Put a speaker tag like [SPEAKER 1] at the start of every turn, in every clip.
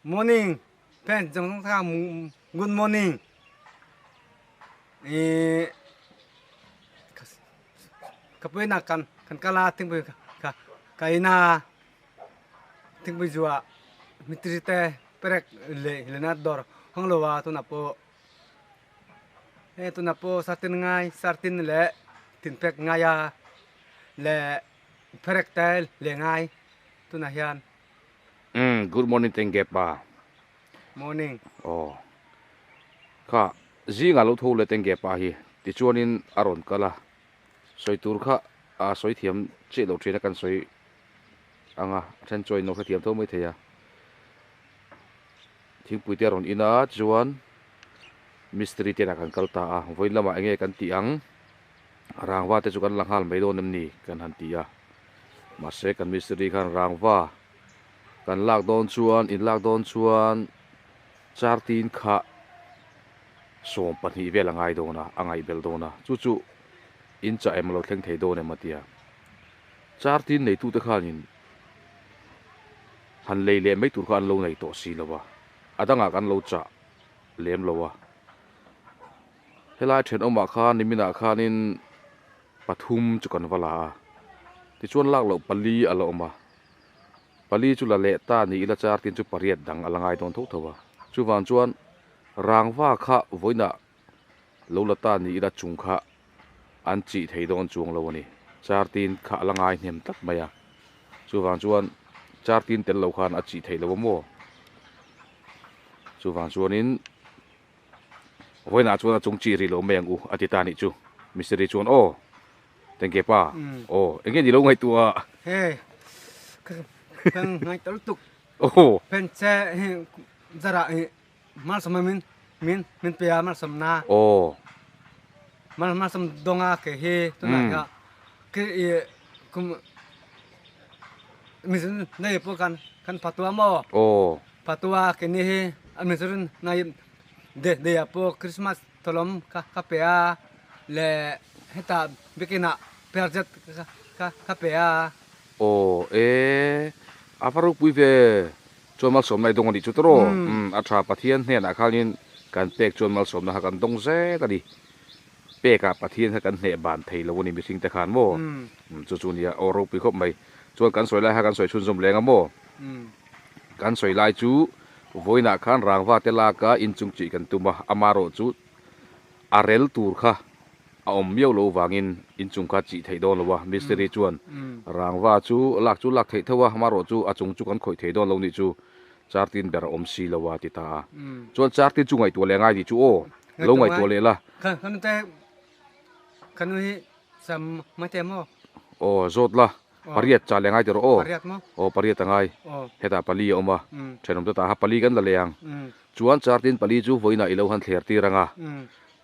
[SPEAKER 1] Morning pen jong tha good morning e ka pui na kan kan kala thingpui ka ka ina thingpui zua mitri te perek le lena dor hong lowa tuna po e tuna po sartin ngai sartin le tinpek ngaia le perek te le ngai tuna hian.
[SPEAKER 2] Good morning tengge pa.
[SPEAKER 1] Morning.
[SPEAKER 2] Aw. Kha zinga lo tho le tengge pa hi tichuanin a rawn kal a, sawi tur kha a sawi thiam chiah loh thin a kan sawi ang a, a then chuan in lo hrethiam tho mai thei a. Thingpui te a rawn in a chuan mistiri te inah kan kal ta a, vawiin lamah eng nge kan tih ang rangva te chu kan la nghal mai dawn em ni kan han ti a, mahse kan mistiri khan rangva Kan lak dawn chuan in lak dawn chuan chartin kha 12 vel a ngai dawn a, a ngaih belh dawn a, chu chu in chah em a lo thleng thei dawn em a tia. Chartin neitute khanin han lei leh mai tur kha an lo nei tawh si lo a, a dangah kan lo chah lem lo a. Helai thenawmah khan niminah khanin pathum chu kan va la a, tichuan lak loh pali a la awm a. Pali chu la leh ta ni ila char tin chu pariat dang a la ngai dawn tho tho a. Chuvang chuan rangva kha vawiinah lo la ta ni ila chung kha an chih thei dawn chuang lo a ni. Char tin kha a la ngai hnem tlat mai a. Chuvang chuan char tin tel lo khan a chih theih lo a maw? Chuvang chuanin vawiinah chuan a chung chih rih lo mai ang u a ti ta nih chu. Mistiri chuan aw. Tengke pa, aw enge ni lo ngaihtuah a?
[SPEAKER 1] He, kan ngaihtuah lutuk.
[SPEAKER 2] Aw.
[SPEAKER 1] Pen che hi zara hi malsawm min min min pe a malsawm na.
[SPEAKER 2] Aw.
[SPEAKER 1] Mal malsawm donga ke hi tunah kha ke i kum mi nei pawh kan kan phatua maw?
[SPEAKER 2] Aw.
[SPEAKER 1] Phatua ke ni hi a mi nai de de pawh Christmas Tawlawm ka ka pe a le heta biakin ah perjet ka ka ka pe a.
[SPEAKER 2] Aw e, a va ropui ve, chuan malsawmna i dawng a nih chu tawh umm a tha Pathian hnenah khanin kan pek chuan malsawmna kha kan dawng zel a ni, pek ah Pathian kha kan hneh ban thei lo a ni mihring te khan maw umm chu chu nia aw ropui khawp mai, chuan kan sawi lai kha kan sawi chhunzawm leng a maw. Kan sawi lai chu vawiinah khan rangva te laka inchung chih kan tum a, amarawh chu a rel tur kha a awm miau lo vangin inchung kha chih theih dawn lo a, mistiri chuan rangva chu lak chu lak theih tho a, amarawh chu a chung chu kan khawih thei dawn lo nih chu chartin ber a awm si lo a ti ta a, chuan chartin chu ngaihtuah leh ngai tih chu aw, lo ngaihtuah leh la. Aw zawt la. Pariat cha leh ngai ti rawh aw.
[SPEAKER 1] Pariat maw?
[SPEAKER 2] Aw pariat a ngai. Hetah pali a awm a. Thenawm te tah kha pali kan la leh ang. Chuan chartin pali chu vawiinah i lo han thler tir ang a.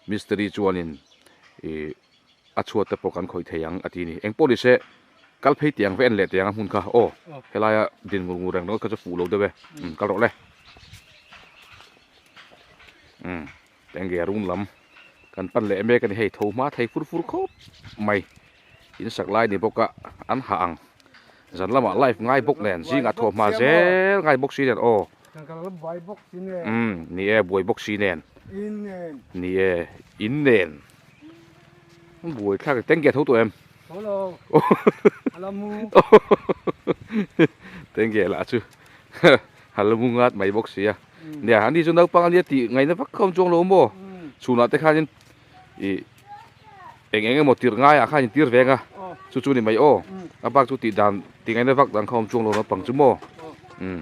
[SPEAKER 2] Mistiri chuanin i a chhuat te pawh kan khawih thei ang a ti ni. Engpawh ni se kal phei tiang va en leh tiang a hmun kha aw. Helaia din ngur ngur reng ringawt kha chu fuh lo deuh e. Kal rawh le. Umm enge room lam kan pan leh mek a ni hei tho hma thei fur fur khawp mai in sak lai ni bawk a an hah ang zan lamah live ngai bawk nen zingah thaw hma zel ngai bawk si nen aw umm ni e buai bawk si nen ni e in nen buai thlak tengge tho tawh em tengge lah chu hal mu ngat mai bawk sia nia ani chu naupang ania tih ngaihna vak kha awm chuang lo maw chhunah te khanin ih eng eng emaw tirh ngaiah khan in tir veng a chu chu ni mai aw a bak chu tih dan tih ngaihna vak dang kha awm chuang lo naupang chu maw umm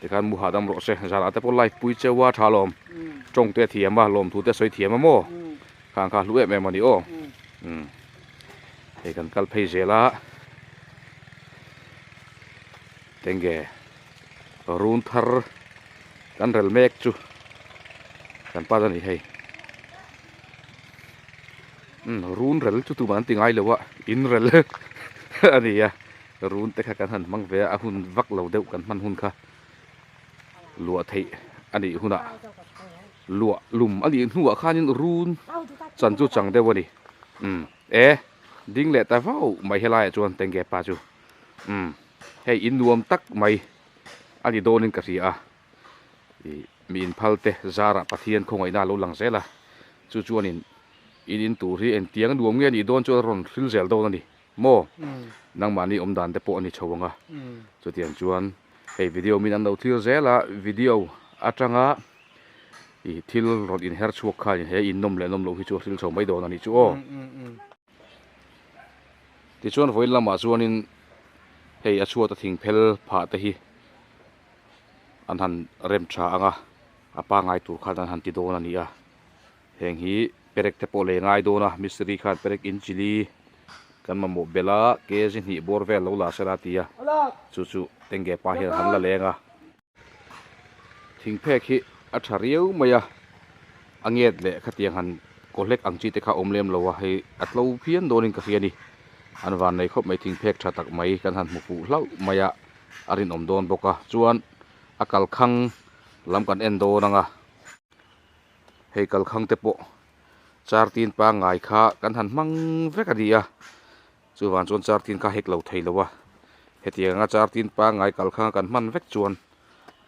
[SPEAKER 2] tikhan mu hahdam rawh se zanah te pawh live pui cheu a tha lawm tawng te a thiam a lawmthu te a sawi thiam a maw khang kha hlu em em a ni aw umm hei kan kal phei zel a. Tenge run thar kan rel mek chu kan pa chuan hei umm run rel chu tumah an ti ngai lo a in rel a ni a run te kha kan han hmang ve a a hun vak lo deuh kan hman hun kha luah theih a nih hunah luah lum a nih hnuah khanin run chan chu chang deuh a ni umm e ding leh ta vauh mai helaiah chuan tenge pa chu. Umm hei in nuam tak mai. a ni dawnin ka hria a, ih mi inphal te zarah Pathian khawngaihna a lo lang zel a, chu chuanin in in tur hi engtiang nuam nge a nih dawn chu a rawn hril zel dawn a ni maw? Nangmahni awm dan te pawh a ni chho ang a, chutiang chuan hei video min an lo thlir zel a, video atanga ih thil rawn inher chhuak khanin he in nawm leh nawm loh hi chu a hril chho mai dawn a nih chu aw. Tichuan vawiin lamah chuanin hei a chhuat a thing phel phah te hi an han rem tha ang a, a pangngai tur khan an han ti dawn a ni a, heng hi perek te pawh lei ngai dawn a, mistiri khan perek in chili kan mamawh belh a, kg hnih bawr vel lo la sela a ti a, chu chu tengge pa hian han la leng a. Thingphek hi a tha riau mai a, a nget leh khatiang han kaw hlek ang chi te kha a awm lem lo a, hei a tlo phian dawnin ka hria a ni. An van nei khawp mai thingphek tha tak mai kan han hmu fuh hlauh mai a, a rinawm dawn bawk a, chuan a kalkhang lam kan en dawn ang a. Hei kalkhang te pawh chartin pangngai kha kan han hmang vek a ni a. Chuvang chuan chartin kha hek lo thei lo a, hetiang anga chartin pangngai kal kha kan hman vek chuan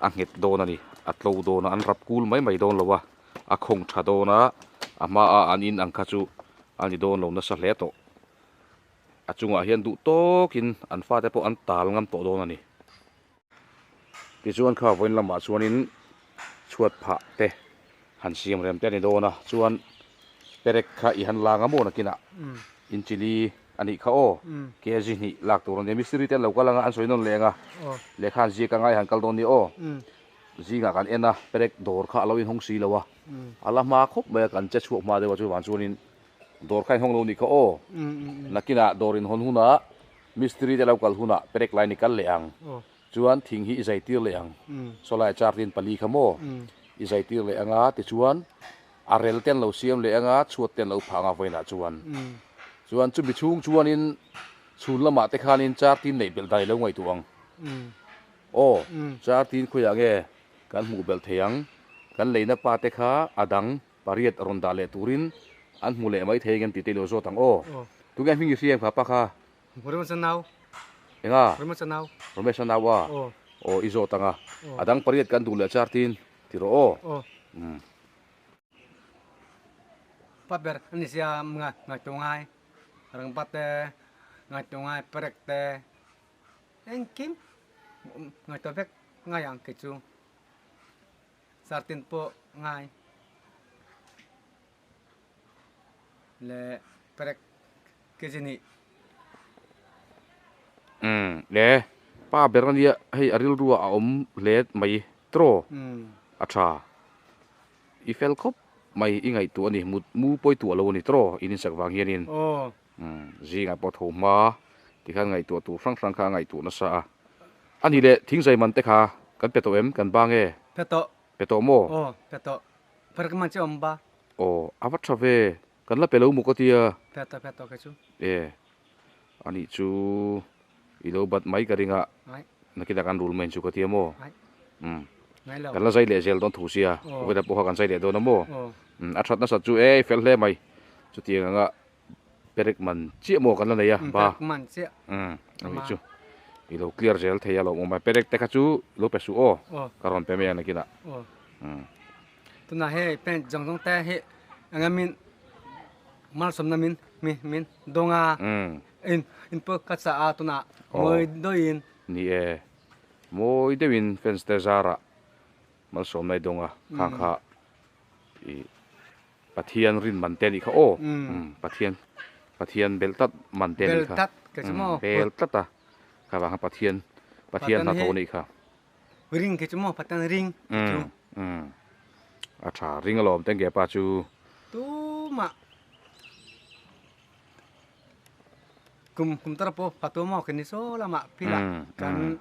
[SPEAKER 2] a nghet dawn a ni, a tlo dawn a, an rap kul mai mai dawn lo a, a khawng tha dawn a, a hmaa an in ang kha chu a ni dawn lo nasa hle tawh. A chungah hian duh tawkin an fate pawh an tal ngam tawh dawn a ni. Tichuan kha vawiin lamah chuanin chhuat phah te han siam rem te a ni dawn a, chuan perek kha i han lang a maw nakinah in chili a nih kha aw, kg hnih lak tur a nia, mistiri te an lo kal anga an sawi nawn leh ang a, lehkha an ziak anga i han kal dawn nia aw, zingah kan en a perek dawr kha a lo inhawng si lo a, a la hma khawp mai a kan che chhuak hma deuh a chuvang chuanin dawr kha inhawng lo nih kha aw, nakinah dawr inhawn hunah Mistiri te lo kal hunah perek lai ni kal leh ang. Chuan thing hi i zai tir leh ang. Saw lai char tin pali kha maw? I zai tir leh ang a, tichuan a rel te an lo siam leh ang a, chhuat te an lo phah ang a vawiinah chuan. Chuan chumi chhung chuanin chhun lamah te khanin char tin neih belh dan i lo ngaihtuah ang. Aw, char tin khawiah nge kan hmuh belh thei ang? Kan leina pa te kha a dang Pariat rawn dah leh turin an hmu leh mai thei engem tih te i lo zawt ang aw. Tunge hming i hria em kha pa kha?
[SPEAKER 1] Ramesh nau.
[SPEAKER 2] Enga?
[SPEAKER 1] Ramesh nau.
[SPEAKER 2] Ramesh nau a?
[SPEAKER 1] Aw.
[SPEAKER 2] Aw i zawt ang a. A dang pariat kan duh leh char tin ti rawh aw.
[SPEAKER 1] Aw. Pa ber a ni sia ngaihtuah ngai rangpa te ngaihtuah ngai perek te engkim ngaihtuah vek ngai ang kei chu. Sartin pawh ngai le perek kg nih.
[SPEAKER 2] Umm le pa ber ania hei a rilru ah a awm hle mai tiraw a tha i fel khawp mai i ngaihtuah a ni mut mu pawi tuah lo a ni tiraw in insak vang hianin umm zingah pawh tho hma tikhan ngaihtuah tur hrang hrang kha a ngaihtuah nasa a. A nih leh thingzai man te kha kan pe tawh em? Kan bang e.
[SPEAKER 1] Pe tawh.
[SPEAKER 2] Pe tawh maw?
[SPEAKER 1] Aw, pe tawh. Phar ka man che awm ba.
[SPEAKER 2] Aw, a va tha ve. Kan la pe lo maw ka tia.
[SPEAKER 1] Pe tawh, pe tawh kei chu.
[SPEAKER 2] E, a nih chu i lo bat mai ka ring a.
[SPEAKER 1] Ngai.
[SPEAKER 2] Nakinah kan rul mai chu ka tia maw?
[SPEAKER 1] Ngai.
[SPEAKER 2] Umm.
[SPEAKER 1] Ngai lo.
[SPEAKER 2] Kan la zai leh zel dawn thu sia.
[SPEAKER 1] Aw.
[SPEAKER 2] Vawiin pawh kha kan zai leh dawn a maw?
[SPEAKER 1] Aw.
[SPEAKER 2] Umm, a that nasat chu e, fel hle mai. Chutiang anga Perek man chiah maw kan la nei a ba.
[SPEAKER 1] Perek man chiah.
[SPEAKER 2] Umm a nih chu. I lo clear zel thei a lo awm a. Perek te kha chu lo pe suh aw. Ka rawn pe mai ang nakinah. Umm.
[SPEAKER 1] Tunah hei pen zawng zawng te hi eng min malsawmna min min min dawng a. In in pawh ka chah a tunah mawi deuhin.
[SPEAKER 2] Ni e. Mawi deuhin fence te zarah malsawmna i dawng a. Khang kha i Pathian rin man te anih kha aw. Pathian Pathian bel tlat man te anih kha.
[SPEAKER 1] Bel tlat ka chu maw.
[SPEAKER 2] Bel tlat a. Kha vang kha Pathian Pathian hnathawh anih kha.
[SPEAKER 1] Ring khi chu maw Pathian ring khi chu.
[SPEAKER 2] A tha ring alawm teng ke pa chu.
[SPEAKER 1] Tumah kum kum tar pawh patu maw kan ni saw lamah philah kan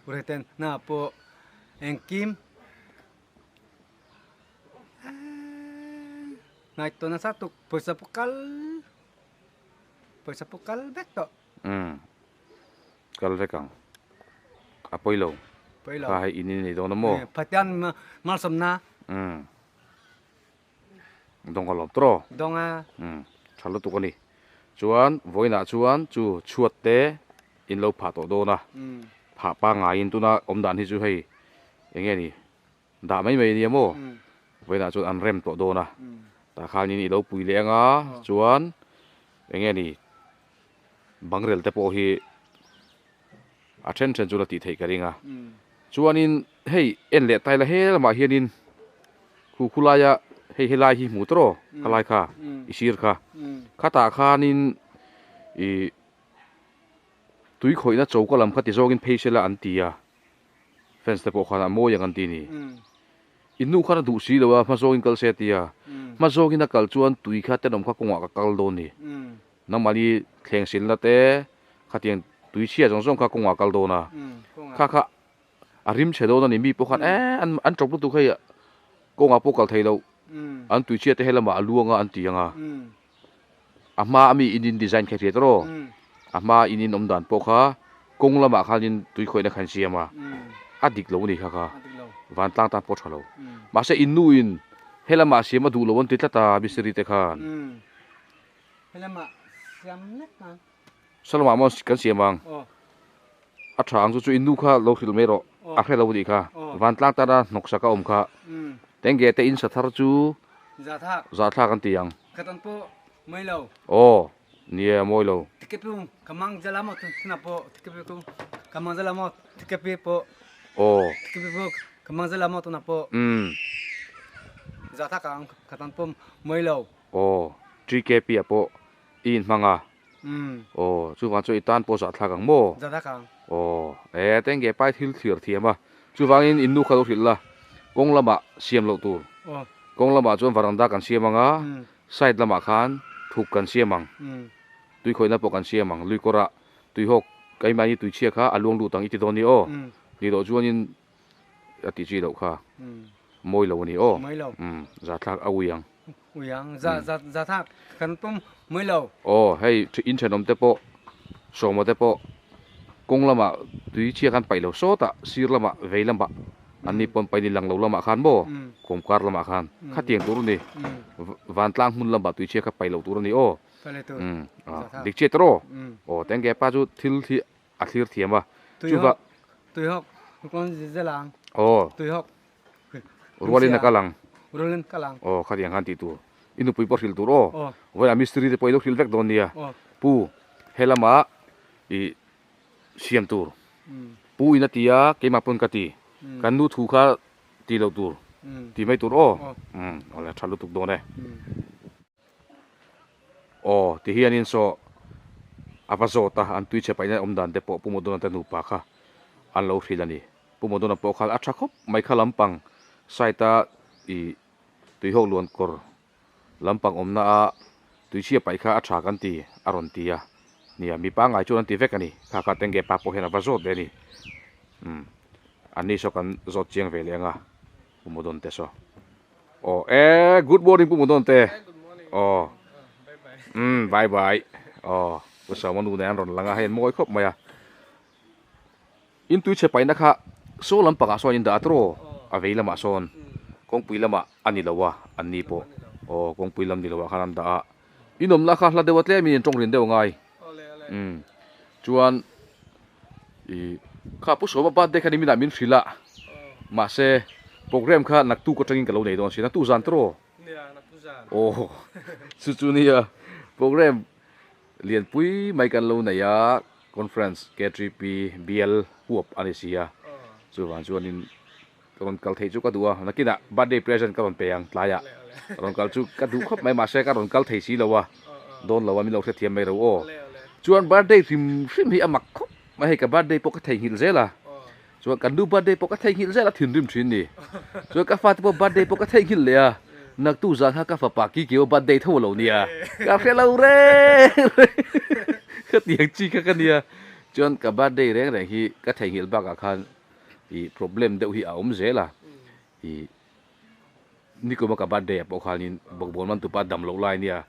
[SPEAKER 1] reten na pawh engkim Ngaihtuah nasa tuk pawisa pawh kal pawisa pawh kal vek tawh.
[SPEAKER 2] Umm kal vek ang a pawi lo
[SPEAKER 1] pawi lo
[SPEAKER 2] kha hei in in nei dawn a maw
[SPEAKER 1] Pathian malsawmna
[SPEAKER 2] umm dawng ka lawm tawh
[SPEAKER 1] dawng a
[SPEAKER 2] umm tha lutuk a ni chuan vawiinah chuan chu chhuat te in lo phah tawh dawn a phah pangaiin tuna awm dan hi chu hei. Enge ni dah mai mai ania maw? Vawiinah chuan an rem tawh dawn a, tah khanin i lo pui leh anga chuan enge ni bangrel te pawh hi a then then chu la tih theih ka ring a. Chuanin hei en leh tai la he lamah hianin khu khu laia hei helai hi hmu tawh khalai kha i sir kha khatah khanin ih tui khawihna choka lam kha ti zawngin phei sela an ti a. Fans te pawh khan a mawi ang an ti ni. In nu khan a duh si lo a, hma zawngin kal se a ti a. Hma zawngin a kal chuan tui kha tenawm kha kawngah ka kal dawn ni. Nangmahni thleng silna te khatiang tui chhia zawng zawng kha kawngah kal dawn a. Kha kha a rim chhe dawn a ni. Mi pawh khan eh an ṭawp lutuk hei kawngah pawh kal thei lo. An tui chhia te helamah a luang a an ti ang a. A hma a mi in in design kha i hriat rawh. A hma in in awm dan pawh kha kawng lamah khanin tui khawihna kha in siam a, a dik lo a ni kha kha. Vantlang tan pawh a tha lo. Mahse in nu in he lamah siam a duh lo an ti tlat a mistiri te khan. Saw lamah maw kan siam ang? A tha ang chu chu in nu kha lo hrilh mai rawh. A hre lo a nih kha. Vantlang tana hnawksak a awm kha. Tengge te in sa thar chu zahthlak an ti ang. Aw nia a mawi lo. Aw. Umm. Aw TKP ah pawh i inhmang a. Aw, chuvang chu i tan pawh zahthlak ang maw?
[SPEAKER 1] Zahthlak ang.
[SPEAKER 2] Aw, e teng nge pai thil thlir thiam a. Chuvangin in nu kha lo hrilh la, kawng lamah siam loh tur.
[SPEAKER 1] Aw.
[SPEAKER 2] Kawng lamah chuan varanda kan siam ang a, side lamah khan thuk kan siam ang. Tui khawihna pawh kan siam ang. Lui kawrah tuihawk keimahni tuichhia kha a luang lut ang i ti dawn ni aw. Ni loh chuanin a ti chi loh kha mawi lo a ni aw.
[SPEAKER 1] Mawi lo.
[SPEAKER 2] Umm, zahthlak a ui ang.
[SPEAKER 1] Ui ang, za za zahthlak kan pawm mawi lo.
[SPEAKER 2] Aw, hei in thenawm te pawh, sawma te pawh kawng lamah tui chhia khan paih lo sawtah sir lamah vei lamah an ni pawn paih ni lang lo lamah khan maw kawmkar lamah khan khatiang tur a ni. Vantlang hmun lamah tui chhia kha paih loh tur a ni aw. Umm, dik chiah tawh rawh. Aw, tengge pa chu thil hi a thlir thiam a chuva
[SPEAKER 1] tuihawk kawn zel ang
[SPEAKER 2] aw
[SPEAKER 1] tuihawk
[SPEAKER 2] rualin a kal ang
[SPEAKER 1] rualin kal ang
[SPEAKER 2] aw khatiang khan tih tur i nupui pawh hrilh tur aw vawi a mistiri te pawh i lo hrilh vek dawn nia pu helama i siam tur pu in a ti a keimah pawn ka ti kan nu thu kha ti loh tur ti mai tur aw awle tha lutuk dawn e. Aw, ti hianin saw a va zawt a, an tuichhe paihna awm dan te pawh Pu Modona te nupa kha an lo hrilh a ni. Pu Modona pawh khan a tha khawp mai kha lampang side a ih tuihawk luan kawr lampang awmna a tuichhia paih kha a tha kan ti a rawn ti a, nia mi pangngai chuan an ti vek a ni. Kha kha Tengge pa pawh hian a va zawt ve a ni. Umm, an ni saw kan zawt chiang ve leh ang a Pu Modon te saw. Aw e good morning pu Mudon te aw umm bye bye aw pu Sawma nu nen an rawn lang a hei an mawi khawp mai a in tui chhe paihna kha saw lampangah sawn in dah a tawh a vei lamah sawn kawngpui lamah a ni lo a an ni pawh aw kawngpui lam ni lo ah khan an dah a in awmna kha hla deuh a tlem in in tawng rin deuh a ngai umm chuan Ih kha Pu Sawma birthday kha niminah min hrilh a, mahse program kha naktuk atangin ka lo nei dawn si, naktuk zan tawh?
[SPEAKER 3] Nia, naktuk zan.
[SPEAKER 2] Aw, chu chu nia, program lianpui mai kan lo nei a, conference K3P bial huap a ni si a, chuvang chuanin ka rawn kal theih chu ka duh a, nakinah birthday present ka rawn pe ang tlaiah, rawn kal chu ka duh khawp mai mahse ka rawn kal thei si lo a, dawn lo a min lo hrethiam mai ro aw. Chuan birthday hrim hrim hi a mak khawp mai hei ka birthday pawh ka theihnghilh zel a, chuan kan nu birthday pawh ka theihnghilh zel a thinrim thin ni, chuan ka fate pawh birthday pawh ka theihnghilh leh a, naktu zan kha ka fapa Kikio birthday tho a lo nia, ka hre lo reng reng ka tiang chi kha ka nia, chuan ka birthday reng reng hi ka theihnghilh bakah khan ih problem deuh hi a awm zel a, ih nikuma ka birthday ah pawh khanin bawkbawn man tupa dam loh lai nia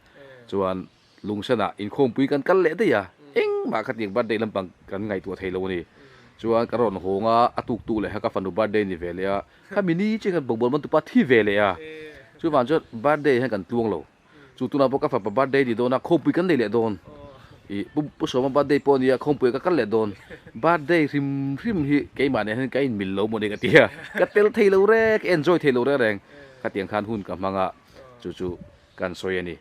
[SPEAKER 2] chuan lungsenah inkhawmpui kan kal leh daih a, engmah khatiang birthday lampang kan ngaihtuah thei lo a ni. Chuan ka rawn hawng a, a tuk tuk leh kha ka fanu birthday ni ve leh a, khami ni chiah khan bawkbawn man tupa thi ve leh a, chuvang chuan birthday hian kan tluang lo. Chu tunah pawh ka fapa birthday ni dawn a, khawmpui kan nei leh dawn. I pu pu Sawma birthday pawh a nia khawmpui ka kal leh dawn birthday hrim hrim hi keimah nen hian ka inmil lo maw ni ka ti a ka tel thei lo rek enjoy thei lo reng reng khatiang khan hun ka hmang a chu chu kan sawi a ni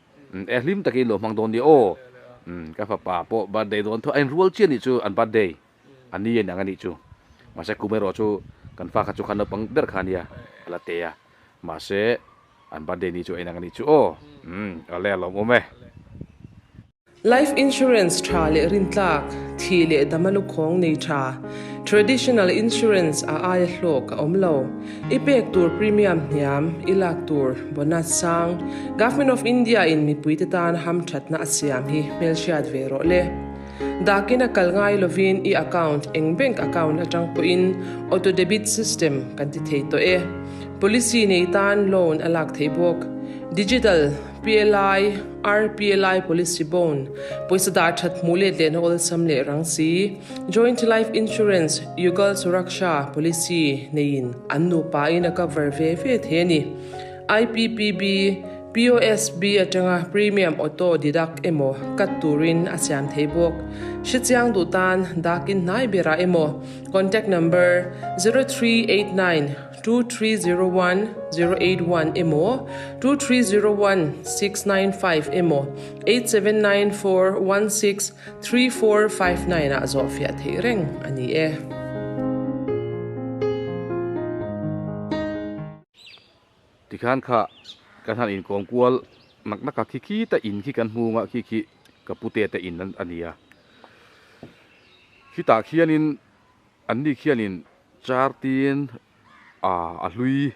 [SPEAKER 2] e hlim takin lo hmang dawn nia aw ka fapa pawh birthday dawn tho a inrual chiah nih chu an birthday a ni a ni ang a nih chu mahse kum erawh chu kan fa kha chu khan naupang ber kha a nia a la te a mahse an birthday ni chu a inang a nih chu aw awle a lawmawm e.
[SPEAKER 3] Life insurance tha leh rintlak, thih leh dama lukhawng nei tha, traditional insurance a aia hlawk a awm lo. I pek tur premium hniam, i lak tur bonus sang, Government of India in mipuite tan hamthatna a siam hi hmelhriat ve rawh le. Dakin a kal ngai lovin i account eng bank account atang pawhin auto debit system kan ti thei tawh e. Policy nei tan loan a lak theih bawk. Digital. PLI, RPLI Policy Bond, pawisa dah that hmuh let lehna awlsam leh rang si, Joint Life Insurance, Yugal Suraksha Policy neiin an nupa in a cover ve ve thei a ni. IPPB, POSB atanga premium auto deduct emaw cut turin a siam thei bawk. Hrechiang duh tan dakin hnai berah emaw contact number 0389 2301 081 emaw 2301 695 emaw 8794 16 3459 ah zawh fiah theih reng a ni e.
[SPEAKER 2] Tikhan kha kan han inkawm kual nak nak a, khi khi ta in khi kan hmu anga khi khi ka pute te in a ni a. Khitah khianin Anni khianin chartin a hlui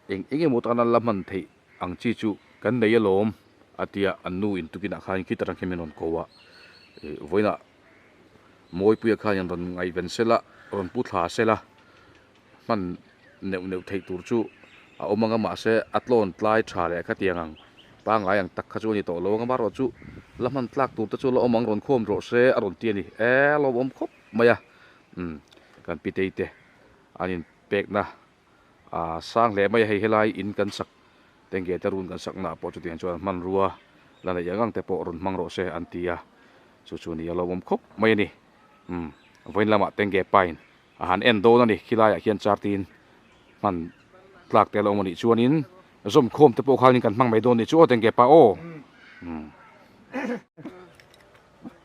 [SPEAKER 2] eng eng emaw tan a la hman theih ang chi chu kan nei alawm a tia an nu in tukinah khan khit atang khian min rawn ko a, vawiinah Mawipuia khan in rawn ngaihven sela rawn pu thla sela hman neuh neuh theih tur chu a awm ang a mahse a tlawn tlai tha leh khatiang ang pangngai ang tak kha chu a ni tawh lo ang amaherawhchu la hman tlak tur te chu la awm ang rawn khawm rawh se a rawn ti a ni e lawmawm khawp mai a. Umm kan pitei te an in pekna ah sang hle mai a hei helai in kan sak tenge te run kan sak na ah pawh chutiang chuan hmanrua la neih ang ang te pawh rawn hmang rawh se an ti a chu chu ni a lawmawm khawp mai a ni umm vawiin lamah tenge pine a han en dawn a ni khilaiah khian chartin hman tlak te a lo awm a nih chuanin zawmkhawm te pawh khanin kan hmang mai dawn a nih chu aw tenge pa aw umm.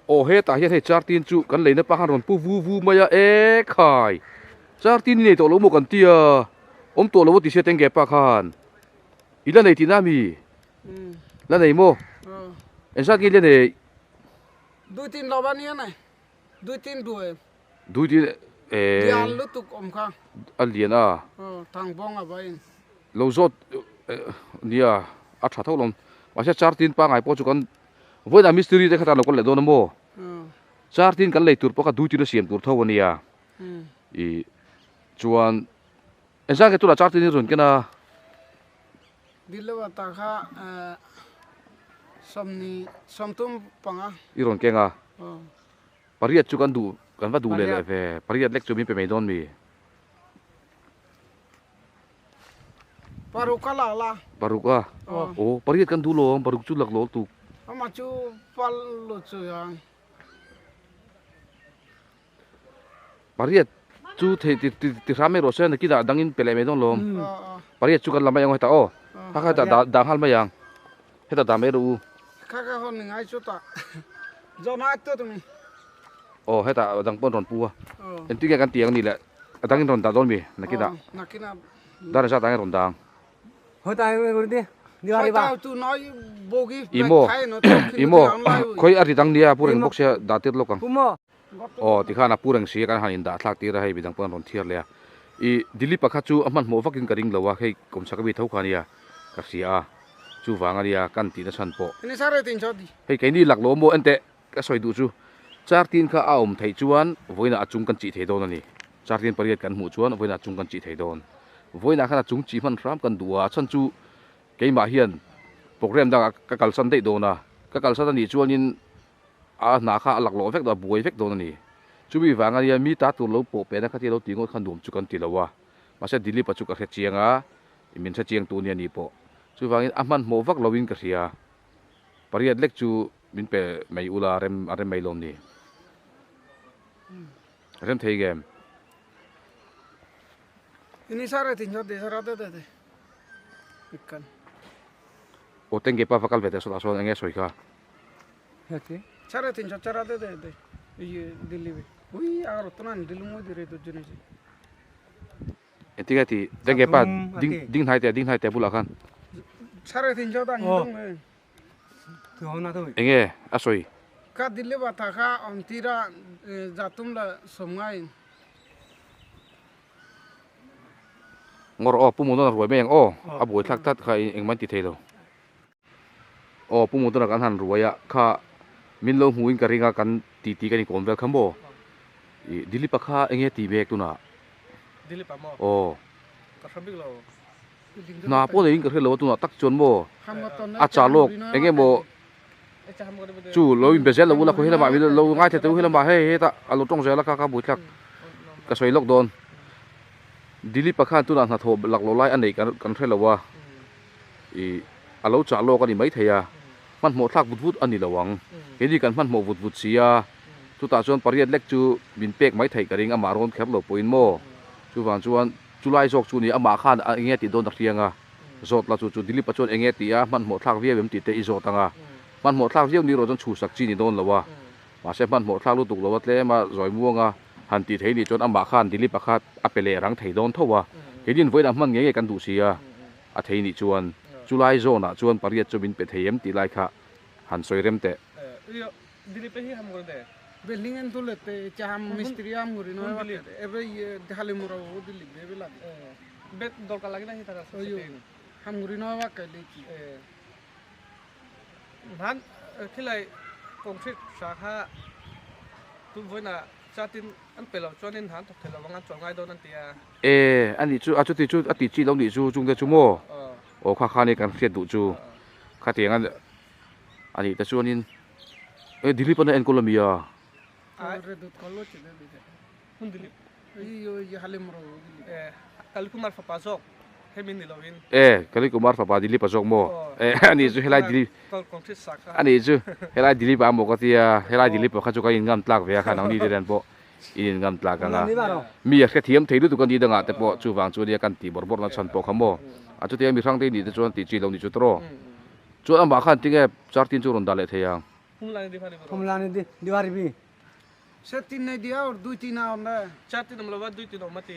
[SPEAKER 2] Aw hetah hian hei chartin chu kan leina pa khan rawn pu vu vu mai a e khai chartin i nei tawh lo maw kan tia awm tawh lo a ti sia tenge pa khan i la nei tihna ami la nei maw engzat nge i la nei
[SPEAKER 4] dui tin lo ania nei dui tin duai
[SPEAKER 2] dui tin e
[SPEAKER 4] lian lutuk awm kha
[SPEAKER 2] a lian a
[SPEAKER 4] thang bawng a va in
[SPEAKER 2] lo zawt nia a tha tho lo mahse chartin pangai pawh chu kan Vawiinah mistiri te kha tan lo kal leh dawn a maw? Char tin kan lei tur pawh kha duty na siam tur tho a nia. I chuan engzat nge tunah char tin hi rawn ken a?
[SPEAKER 4] Dil lo ata kha sawmni sawmtum panga.
[SPEAKER 2] I rawn keng a? Pariat chu kan duh kan va duh leh leh ve. Pariat lek chu min pe mai dawn mi?
[SPEAKER 4] Paruk a lak la.
[SPEAKER 2] Paruk a? Aw, pariat kan duh lo ang, paruk chu lak lo tuk.
[SPEAKER 4] Amah chu pal lo chu ang.
[SPEAKER 2] Pariat chu thei ti ti ti hram mai rawh se, nakinah dangin pe leh mai dawn lawm. Pariat chu kan la mai ang hetah aw. Kha kha hetah dah dah nghal mai ang. Hetah dah mai rawh u.
[SPEAKER 4] Kha kha hawn ni ngai chu tah. Zawn ai tut mi.
[SPEAKER 2] Aw hetah dang pawn rawn pu a. Engtin nge kan ti ang ni le? A dangin rawn dah dawn mi? Nakinah.
[SPEAKER 4] Nakinah.
[SPEAKER 2] Dar zat angin rawn dang. Imo imo khawi a ri dang nia pu reng bawk sia dah tir lawk ang. Aw tikhan a pu reng si a kan han in dah thlak tir a hei midang pawh an rawn thiar leh a. I Dilip a kha chu a hmanhmawh vakin ka ring lo a hei kawmchhak ami tho kha ania ka hria a chuvang ania kan tihna chhan pawh. Hei keini laklawh maw enteh Ka sawi duh chu chartin kha a awm theih chuan vawiinah a chung kan chih thei dawn a ni. Chartin pariat kan hmuh chuan vawiinah a chung kan chih thei dawn. Vawiinah khan a chung chih hman hram kan duh a, a chhan chu keimah hian program dangah ka kalsan daih dawn a, ka kalsan a nih chuanin a hna kha a laklawh vek dawn a, buai vek dawn a ni. Chumi vang ania mi ta tur lo pawh pehna kha tia lo tih ngawt kha nuam chu kan ti lo a, mahse Dilip-a chu ka hre chiang a, min hre chiang tu nia ni pawh. Chuvangin a hmanhmawh vak loin ka hria. Pariat lek chu. min pe mai ula rem a rem mai lawm ni. Rem thei ngem?
[SPEAKER 4] Ini sare tin chot de sara de de de. Ikkan.
[SPEAKER 2] Aw tengge pa va kal ve teh sawtah sawn enge sawi kha?
[SPEAKER 4] Sare tin chot chara de de de. Iye Delhi be. Ui agar otna Delhi mo dire to jine si.
[SPEAKER 2] Engtin nge tih tengge pa ding ding hnai teh ding hnai teh bulah khan.
[SPEAKER 4] Sare tin chot ang dong me.
[SPEAKER 2] Enge a sawi?
[SPEAKER 4] Ka Delhi ba tha kha om tira jatum la som ngai.
[SPEAKER 2] Ngawr aw Pu Mudana ruai mai ang aw a buai thlak tlat kha engmah an ti thei lo. Aw Pu Mudana kan han ruai a kha min lo hmuhin ka ring a kan titi kan inkawm vel kha maw ih Dilip-a kha enge tih mek tunah?
[SPEAKER 3] Dilip-a maw?
[SPEAKER 2] Aw.
[SPEAKER 3] Ka hre bik lo.
[SPEAKER 2] Hna pawh neiin ka hre lo a tunah tak chuan maw a chah lawk enge maw chu lo inbe zel lo ula khaw helamah min lo ngaithla teh u helamah hei hetah a lo tawng zel a kha kha buaithlak ka sawi lawk dawn Dilip-a khan tunah hnathawh lak lo lai a neih kan hre lo a ih a lo chah lawk a ni maithei a hmanhmawh thlak vut vut a ni lo ang keini kan hmanhmawh vut vut si a chutah chuan pariat lek chu min pek maithei ka ring amah rawn kher lo pawhin maw chuvang chuan Chulai zawk chu ni amah khan a enge tih dawn a hriang a, zawt la chu chu Dilip-a chuan enge tih a hmanhmawh thlak viau em tih te i zawt ang a, hmanhmawh thlak viau ni erawh chuan chhuhsak chi ni dawn lo a, mahse hmanhmawh thlak lutuk lo a tlem a zawi muang a han tih thei ni chuan amah khan Dilip-a kha a pe leh rang thei dawn tho a, keinin vawiinah hman ngei ngei kan duh si a, a thei nih chuan chulai zawnah chuan pariat chu min pe thei em tih lai kha han sawi rem teh.
[SPEAKER 3] Dilip-a hi ham ngawr de.
[SPEAKER 4] Building en tule te cham mistri am nguri no ebe ye dhali mura o Dilip be bela de.
[SPEAKER 3] Bet dorkar lagi na hi tara
[SPEAKER 4] oyo ham nguri no wa kai le ki.
[SPEAKER 3] Han khilai concrete sa kha tu voina chatin an pe lo chuan in han thawk thei lo ang an chawl ngai dawn an ti a.
[SPEAKER 2] E ani chu a chuti chu a ti chi lo nih chu chungte chu maw aw kha kha ni kan hriat duh chu khatiang a ani te chuanin e Dilip an a enkawl ami a.
[SPEAKER 3] Kalikumar fapa zawk hemi ni lovin.
[SPEAKER 2] E Kalikumar fapa Dilip a zawk maw e ani chu helai Dilip ani chu helai Dilip a maw ka tia helai Dilip a kha chu ka in ngam tlak ve a kha nangni te nen pawh in in ngam tlak ang a mi a hrethiam thei lutuk a ni dangah te pawh chuvang chu ania kan tih bawrh bawrh na chhan pawh kha maw a chutia mi hrang te nih te chuan tih chi lo ni chu tawh Chuan amah khan tinge chartin chu rawn dah leh thei ang?
[SPEAKER 1] Phumlani diwari bi.
[SPEAKER 4] Se tin nei dia or dui tin a awm le.
[SPEAKER 3] Chartin awm lova dui tin awm a ti.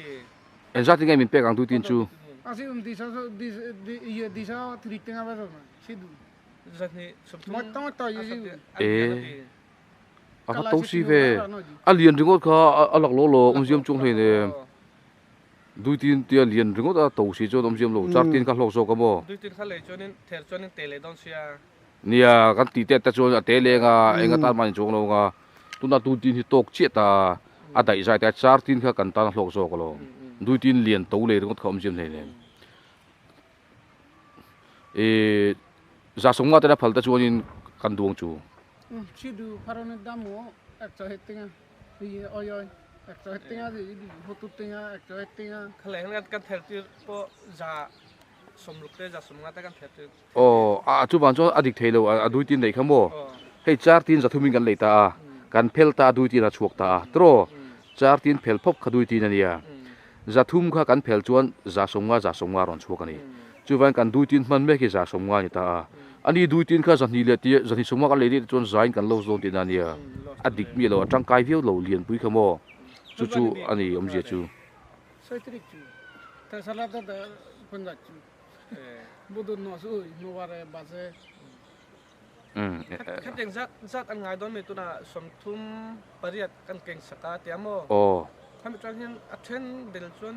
[SPEAKER 2] Engzat tinge min pek ang dui tin chu?
[SPEAKER 4] A si um disa ye disa thri tinga ba na si du.
[SPEAKER 3] Zahni sawmthum
[SPEAKER 4] Mo tong to ye si.
[SPEAKER 2] E a va to si ve. A lian ringawt kha a lak lo lo awmziam chung hlei nem. Duitin tia lian ringawt a to si chuan awmziam lo, char tin kha hlawk zawk a maw?
[SPEAKER 3] Duitin kha lei chuanin ther chuanin te leh dawn sia.
[SPEAKER 2] Nia, kan tih tet te chuan a te leng a, eng atan mah in chuang lo anga, tuna duitin hi tawk chiah ta a daih zai te a, char tin kha kan tan a hlawk zawk alawm. Duitin lian to lei ringawt kha awmziam hlei nen. Ih, za sawmnga tena phal te chuanin kan duang chu.
[SPEAKER 4] Sidu pharone damo ek chaw het tinga.
[SPEAKER 2] Aw a chuvang chuan a dik thei lo a dui tin neih kha maw hei char tin zathum in kan lei ta a kan phel ta a dui tin a chhuak ta a tiraw char tin phel phawp kha dui tin a nia zathum kha kan phel chuan za sawmnga za sawmnga a rawn chhuak a ni chuvangin kan dui tin hman mek hi za sawmnga a ni ta a. Ani dui tin kha zahnih leh tih zahnih sawmnga kan lei daih te chuan zain kan lo zawn tihna a nia. A dik miah lo, a tangkai viau lo lianpui kha maw? Chu chu a ni awmzia chu. Aw.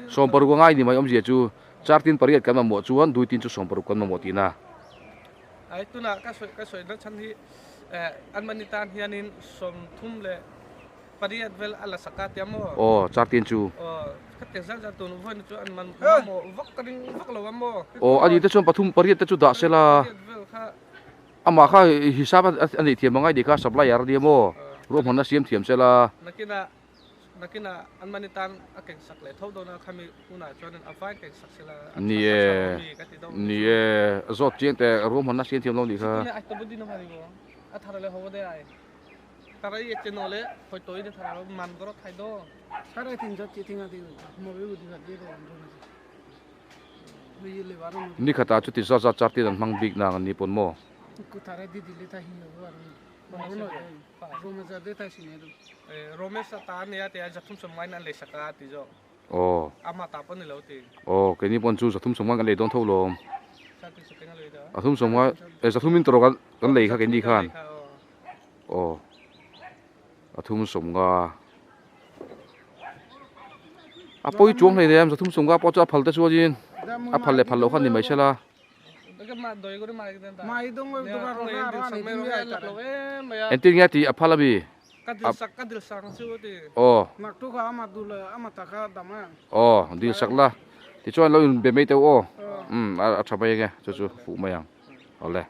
[SPEAKER 2] Sawmparuk a ngai ni mai awmzia chu char tin pariat kan mamawh chuan dui tin chu sawmparuk kan mamawh tihna.
[SPEAKER 3] Ai tunah ka sawi ka sawi na chhan hi an mahni tan hianin sawmthum leh pariat vel a la sak a tia maw?
[SPEAKER 2] Aw char tin chu.
[SPEAKER 3] Aw khatiang zan zan tun vawiin chu an man mamawh vak ka ring vak lo a maw?
[SPEAKER 2] Aw ani te chuan pathum pariat te chu dah sela.
[SPEAKER 3] Pariat vel kha.
[SPEAKER 2] Amah kha hisap a neih thiam angai nih kha supplier a nia maw? Ruahmanna siam thiam sela.
[SPEAKER 3] Nakinah Nakinah an mahni tan a keng sak leh tho dawn a, khami hunah chuanin a vain keng sak sela a
[SPEAKER 2] Ni e,
[SPEAKER 3] tha tha awm mi ka ti deuh
[SPEAKER 2] ni e, zawt chiang teh ruahmanna siam thiam lo nih kha.
[SPEAKER 3] Chutune ai tawp din a hmang ni maw?
[SPEAKER 2] Ni khatah chuti zat zat char tin an hmang bik nang an ni pawn maw? Aw. Aw keini pawn chu zathum sawmnga kan lei dawn tho lawm. Athum sawmnga eh zathum in tawrh kan lei kha keini khan. Aw. Athum sawmnga. A pawi chuang hlei nei a zathum sawmnga pawh chu a phal te chuanin a phal leh phal loh kha ni mai sela. Engtin nge tih a phal ami? Aw. Aw dil sak la tichuan lo inbe mai teuh aw. Umm a tha mai ange chu chu fuh mai ang awle.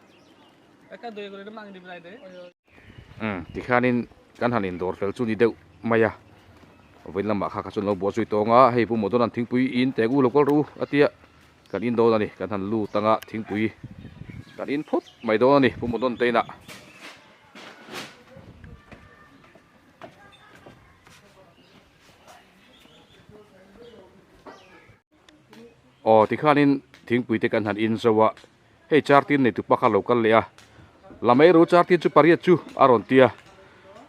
[SPEAKER 2] Umm tikhianin kan han indawr fel chu ni deuh mai a vawiin lamah kha kha chuan lo buah zui tawng a hei Pu Mawdawn an thingpui in teh u lo kal rawh u a tia. Kan in dawn a ni, kan han lut anga thingpui kan in phawt mai dawn a ni Pu Mawdawn te inah. Aw tikhanin thingpui te kan han in zo a, hei char tin nei tupa kha lo kal leh a, la mai ru char tin chu pariat chu a rawn ti a,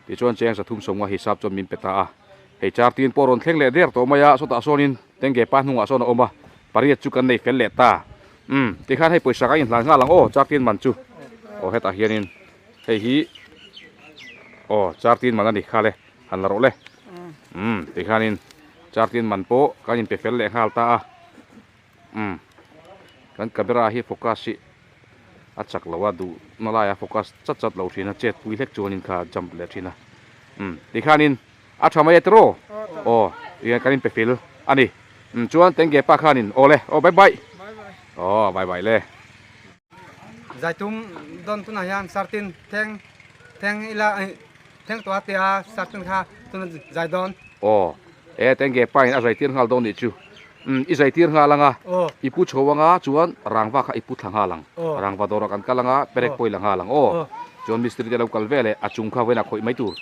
[SPEAKER 2] tichuan cheng sathum sawmnga hisap chuan min pe ta a, hei char tin pawh a rawn thleng leh der tawh mai a, sawtah sawnin Tengge pa hnungah sawn a awm a, pariat chu kan nei fel leh ta. Umm, tikhan hei pawisa ka inhlan nghal ang aw, chartin man chu. Aw hetah hianin hei hi aw chartin man a ni kha le, han la rawh le. Umm, tikhanin chartin man pawh kan inpe fel leh nghal ta a. Umm, kan camera hi focus hi a chak lo a, duh na laia focus chat chat lo thin a, chet pui hlek chuanin kha jump leh thin a. Umm, tikhanin. A tha mai e tiraw? Aw, tihian kan inpe fel a ni. Umm chuan Tengge pa khanin aw le, aw bye bye. Aw bye bye le.
[SPEAKER 1] Zaitum dawn tunah hian sartin thleng thleng ila thleng tawh a tia sartin kha tuna zai dawn.
[SPEAKER 2] Aw, e Tengge pa in a zai tir nghal dawn nih chu. Umm i zai tir nghal anga, i pu chho anga chuan rangva kha i pu thla nghal ang. Rangva dawrah kan kal anga perek pawh i la nghal ang aw. Chuan mistiri te lo kal ve leh a chung kha vawiinah khawih mai tur.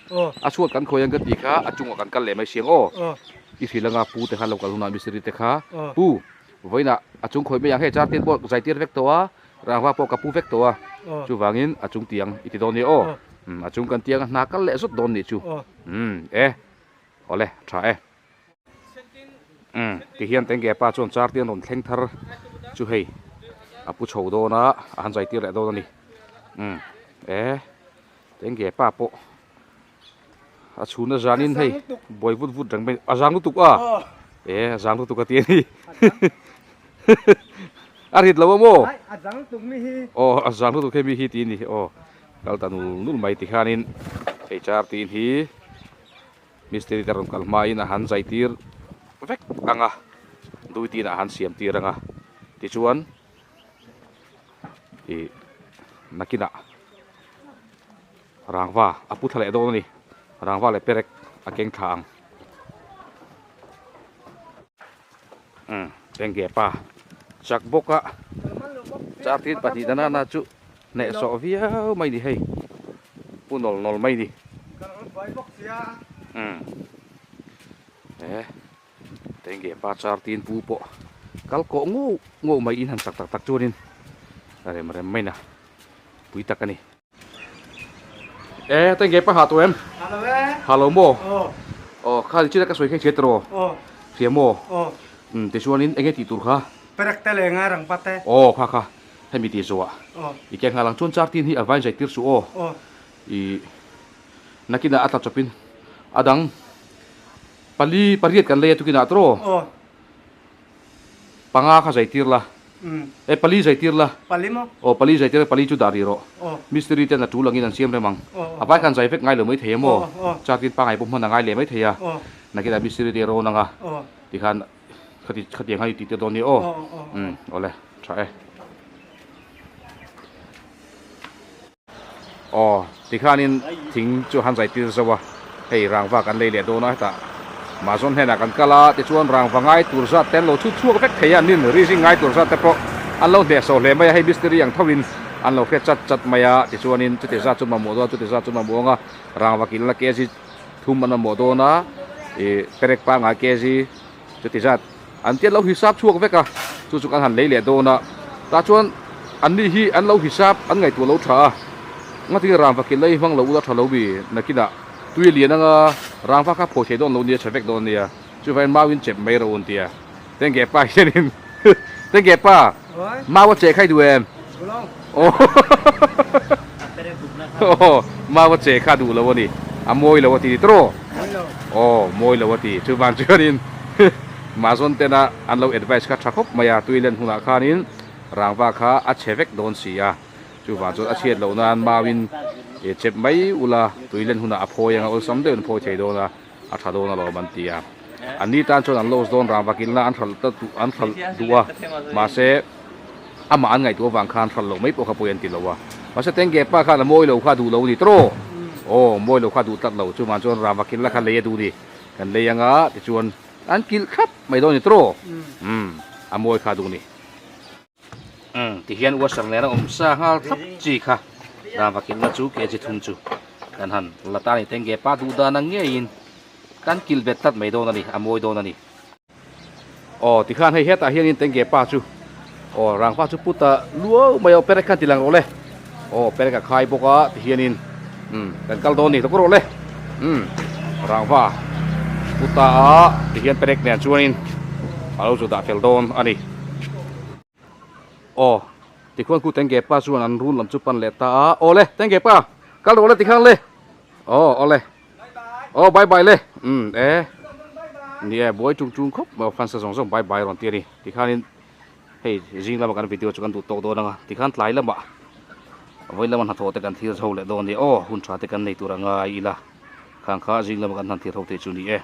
[SPEAKER 2] A chhuat kan khawih ang ka tih kha a chungah kan kal leh mai siang aw. I hrilh anga pu te kha lo kal hunah mistiri te kha pu vawiinah a chung khawih mai ang hei char tin pawh zai tir vek tawh a, rangva pawh ka pu vek tawh a. Chuvangin a chung tiang i ti dawn nia aw. A chung kan tiang a hna kal leh zawt dawn nih chu. Umm e awle tha e. Umm tihian Tengge pa chuan char te an rawn thleng thar chu hei a pu chho dawn a a han zai tir leh dawn a ni umm e Tengge pa pawh a chhun a zanin hei buai vut vut reng mai a zang lutuk a e a zang lutuk a ti a ni a rit lo a maw
[SPEAKER 1] a zang lutuk mi hi
[SPEAKER 2] aw a zang lutuk hei mi hi ti a ni aw kal ta nul nul mai tikhanin hei char tin hi. Mistiri te rawn kal hmain a han zai tir vek ang a, duty in a han siam tir ang a, tichuan ih nakinah rangva a pu thla leh dawn a ni, rangva leh perek a keng thla ang. Umm Tengge pa chak bawk a, chartin pahnih na nana chu Hnehsawh viau mai ni hei, pu nawl nawl mai ni. Umm e Tengge pa char tin pu pawh kal kawh ngauh ngauh mai in han chak tak tak chuanin a rem rem mai na pui tak a ni. E Tengge pa ha tawh em?
[SPEAKER 1] Ha lo e.
[SPEAKER 2] Ha lo maw? Aw kha nichina ka sawi kha i hria tiraw? Hria maw? Umm tichuanin enge tih tur kha?
[SPEAKER 1] Perek te leh ngai rang pa te.
[SPEAKER 2] Aw kha kha. Hemi tih zawhah i ke nghal ang chuan char tin hi a vain zai tir suh aw. I nakinah a tla chawpin a dang pali pariat kan lei a tukinah tawh aw. Panga kha zai tir la. E pali zai tir la. Aw pali zai tir pali chu dah rih rawh. Mistiri ten a tul angin an siam rem ang. A vai khan zai vek ngai lo mai thei a maw. Char tin pangai pawh hman a ngai leh mai thei a. Nakinah mistiri te rawn ang a tikhan Khati khatiang khan i tih tir dawn nia aw. Umm awle tha e. Aw tikhanin thing chu han zai tir zo a, hei rangva kan lei leh dawn a hetah Mahzawn hnenah kan kal a tichuan rangva ngai tur zat te an lo chhut chhuak vek thei a nin rizing ngai tur zat te pawh an lo hnehsawh hle mai a hei mistiri ang tho in. an lo hre chat chat mai a tichuanin chuti zat chu mamawh dawn a chuti zat chu mamawh ang a rangva kilhna kg thum an mamawh dawn a ih perek pangngai kg chuti zat an tia lo hisap chhuak vek a chu chu kan han lei leh dawn a tah chuan an ni hi an lo hisap an ngaihtuah lo tha a ngatinge rangva kilhna hi hmang lo ula tha lo mi nakinah tui a lian anga rangva kha phawi thei dawn lo nia chhe vek dawn nia chuvangin mau in chep mai rawh u an ti a. Tengge pa hianin Tengge pa mau a che khai duh em? Aw mau a che kha duh lo a ni a mawi lo a ti tawh aw mawi lo a ti chuvang chuanin Mahzawn tena an lo advice kha tha khawp mai a tuilen hunah khanin rangva kha a che vek dawn si a chuvang chuan a chhiat loh nan mauin chep mai ula tuilen hunah a phawi anga awlsam deuhin a phawi thei dawn a. a tha dawn alawm an ti a an ni tan chuan an loss dawn rang vakin la an hralh ta duh an hralh duh a mahse amah an ngaihtuah avang khan hralh loh mai pawh kha pawi an ti lo a mahse tengge pa khan a mawi lo kha duh lo a ni tawh aw mawi lo kha duh tlat lo chuvang chuan rang vakin la kha lei a duh ni kan lei anga tichuan an kilh thlap mai dawn a ni tawh umm a mawi kha duh ni. Umm tihian washer nen a awm sa nghal thlap chi kha rangva kilhna chu kg thum chu kan han la ta a ni tengge pa duh dan ang ngeiin kan kilh bet tlat mai dawn a ni a mawi dawn a ni. Aw tikhan hei hetah hianin tengge pa chu aw rangva chu put a luau mai a aw perek khan ti lang rawh le aw perek a khai bawk a tihianin umm kan kal dawn a ni hlawk rawh le umm rangva put ta a tihian perek nen chuanin a lo chu dah fel dawn a ni. Aw, tikhuan khu Tengge pa chuan an run lam chu pan leh ta a, aw le, Tengge pa, kal rawh le tikhang le, aw aw le, aw bye bye le, umm e, ni e, buai chung chung khawp mai aw fansa zawng zawng bye bye rawn ti a ni, tikhanin hei zing lama kan video chu kan duh tawk dawn ang a, tikhan tlai lamah vawi lama hnathawh te kan thlir ho leh dawn a ni, aw hun tha te kan nei tur a ngai ila, khang kha zing lama kan han thlir ho thei chu ni e.